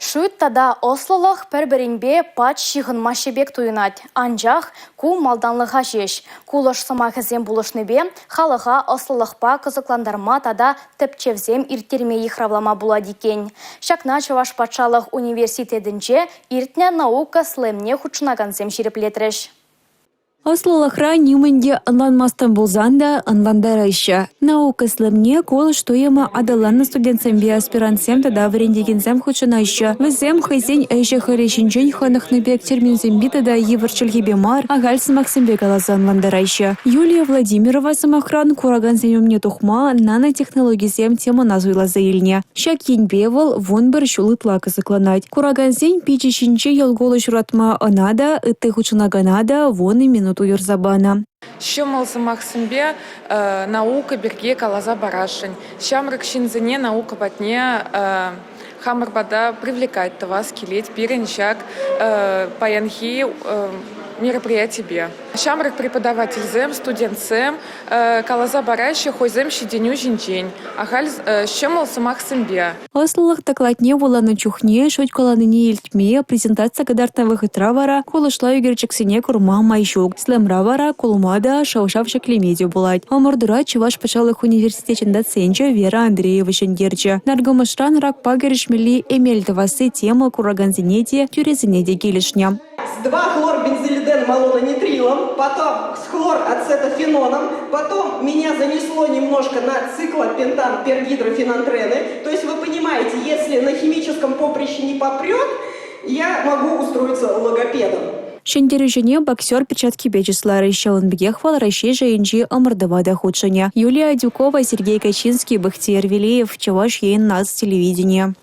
Шӳт тата ӑслӑлӑх пӗр-пӗринпе пач ҫыхӑнмаҫҫӗ пек туйӑнать. Анчах ку малтанлӑха ҫеҫ. Кулӑш сӑмахӗсем пулӑшнипе халӑха ӑслӑлӑхпа кӑсӑклантарма тата тӗпчевсем ирттерме йыхравлама пулать иккен. Ҫакна Чӑваш патшалӑх университетӗнче иртнӗ наука слэмне хутшӑнакансем ҫирӗплетрӗҫ. Ӑслӑлӑхра нимӗн те ӑнланмастӑн пулсан та ӑнлантараҫҫӗ. Наука слэмне кулӑш туйӑмӗ аталаннӑ студентсемпе аспирантсем тата вӗрентекенсем хутшӑнаҫҫӗ. Вӗсем хӑйсен ӗҫӗ-хӗлӗ ҫинчен хӑнӑхнӑ пек терминсемпе тата йывӑр чӗлхепе мар, ахаль сӑмахсемпе каласа ӑнлантараҫҫӗ. Юлия Владимирова, сӑмахран, куракансен умне тухма нанотехнологисем темӑна суйласа илнӗ. Ҫак енпе вӑл 11 ҫул ытла кӑсӑкланать. Куракансен пичӗ ҫинче йӑл-кулӑ ҫуратма ӑна та, ытти хутшӑнакана та вунӑ минут уйӑрса панӑ. Ҫӑмӑл сӑмахсемпе наука пирки каласа парасшӑн. Ҫамрӑк ҫынсене наука патне хамӑр пата привлекать тӑвас килет пирӗн ҫак паянхи мероприятипе. Ҫамрӑк преподавательсем, студентсем каласа параҫҫӗ хӑйсем ҫитӗнӳ ҫинчен, ахаль ҫӑмӑл сӑмахсемпе. Ӑслӑлӑх докладне вуланӑ чухне шӳт каланине илтме, презентаци кӑтартнӑ вӑхӑтра вара кулӑшла ӳкерчӗксене курма май ҫук. Слэмра вара кулма та, шӑв-шав ҫӗклеме те пулать. Ӑмӑртура Чӑваш патшалӑх университечӗн доценчӗ Вера Андреева ҫӗнтерчӗ. Наркӑмӑшран ракпа кӗрешмелли эмел тӑвасси тема куракансене те, тӳресене те килӗшнӗ. С 2-хлорбензилиден малононитрилом, потом с хлорацетофеноном, потом меня занесло немножко на циклопентан пергидрофенантрены. То есть вы понимаете, если на химическом поприще не попрет, я могу устроиться логопедом. Ҫӗнтерӳҫӗне боксер перчаткипе чысларӗҫ. Ҫавӑн пекех вӑл Раҫҫей шайӗнчи ӑмӑртӑва та хутшӑнӗ. Юлия Адюкова, Сергей Качинский, Бахтияр Велеев, Чӑваш Ен наци телевиденийӗ.